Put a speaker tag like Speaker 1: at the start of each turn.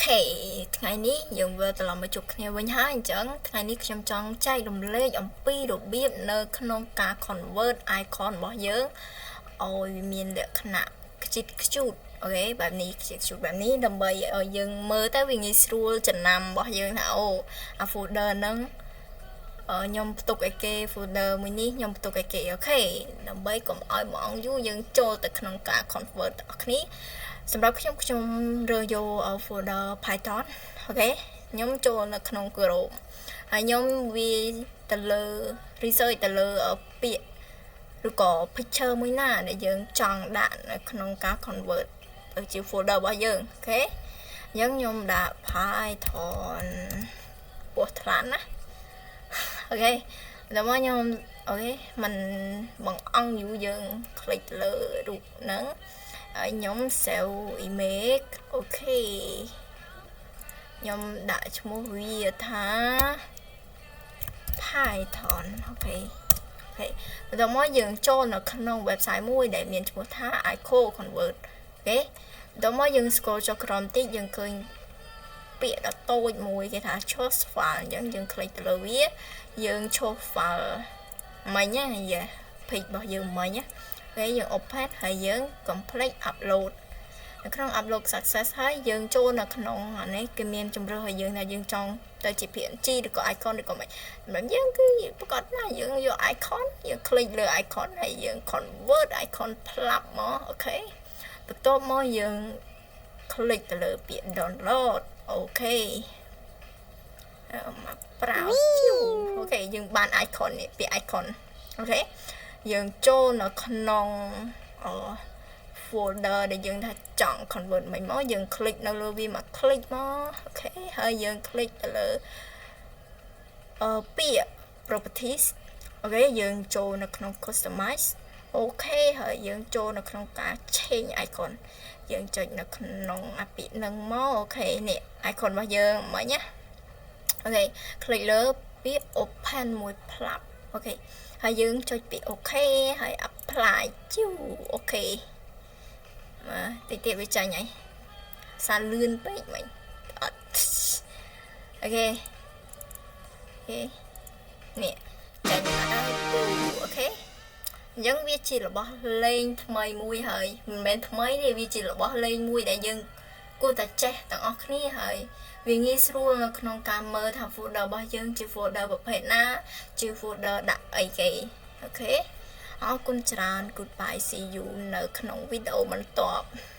Speaker 1: ខេថ្ងៃនេះយើងវិលត្រឡប់មកជួបគ្នាវិញហើយអញ្ចឹងថ្ងៃនេះខ្ញុំចង់ចែករំលែកអំពីរបៀបនៅក្នុងការ convert icon របស់យើងឲ្យមានលក្ខណៈខ្ជិតខ្ជូត OK បែបនេះខ្ជិតខ្ជូតបែបនេះដើម្បីឲ្យយើងមើលទៅវាងាយស្រួលចំណាំរបស់យើងថាអូអា folder ហ្នឹងខ្ញុំផ្ទុកអីគេ folder មួយនេះខ្ញុំផ្ទុកអីគេ OK ដើម្បីកុំឲ្យមួយអង្គយូរយើងចូលទៅក្នុងការ convert ទាំងអស់គ្នាសម្រាប់ខ្ញុំខ្ញុំរើសយក folder Python OK ខ្ញុំចូលនៅក្នុង Chrome ហើយខ្ញុំវាទៅលើ research ទៅលើពាក្យឬក៏ picture មួយណាដែលយើងចង់ដាក់នៅក្នុងការ convert ទៅជា folder របស់យើង OK អញ្ចឹងខ្ញុំដាក់ Python ពោះថ្លានណា OK ដល់មកខ្ញុំ OK มันបងអង្គយូរយើង click លើរូបហ្នឹងហើយខ្ញុំ save image OK ខ្ញុំដាក់ឈ្មោះវាថា Python OK OK បន្ទាប់មកយើងចូលនៅក្នុង website មួយដែលមានឈ្មោះថា Ico Convert OK បន្ទាប់មកយើង scroll ចុះក្រោមតិចយើងឃើញពាក្យដ៏តូចមួយគេថា choose file អញ្ចឹងយើង click ទៅលើវាយើង choose file មិញណាយ៉ា page របស់យើងមិញណាពេលយើង open ហើយយើង complete upload នៅក្នុង upload success ហើយយើងចូលនៅក្នុងអានេះគេមានជំរើសឲ្យយើងថាយើងចង់ទៅជា PNG ឬក៏ icon ឬក៏មិនសម្រាប់យើងគឺប្រកាសណាយើងយក icon យើង click លើ icon ហើយយើង convert icon ផ្លាប់មក OK បន្ទាប់មកយើង click ទៅលើពាក្យ download OK មកប្រាវ OK យើងបាន icon នេះពាក្យ icon OK យើងចូលនៅក្នុងអ folder ដែលយើងថាចង់ convert មិនមកយើង click នៅលើវាមក click មក OK ហើយយើង click ទៅលើអឺពាក្យ properties OK យើងចូលនៅក្នុង customize OK ហើយយើងចូលនៅក្នុងការ change icon យើងចុចនៅក្នុងអាពាក្យនឹងមក OK នេះ icon របស់យើងមិញណា OK click លើពាក្យ open មួយផ្លាប់ OK ហើយយើងចុចពាក្យ OK ហើយ apply ជូ OK មកតិចទៀតវាចាញ់ហើយសារលឿនពេកមិញអត់ OK OK នេះចាញ់អត់ហើយ OK អញ្ចឹងវាជារបស់លេងថ្មីមួយហើយមិនមែនថ្មីទេវាជារបស់លេងមួយដែលយើងគួរតែចេះទាំងអស់គ្នាហើយវាងាយស្រួលនៅក្នុងការមើលថា folder របស់យើងជា folder ប្រភេទណាជា folder ដាក់អីគេ OK អរគុណច្រើន goodbye, see you នៅក្នុងវីដេអូបន្ទាប់។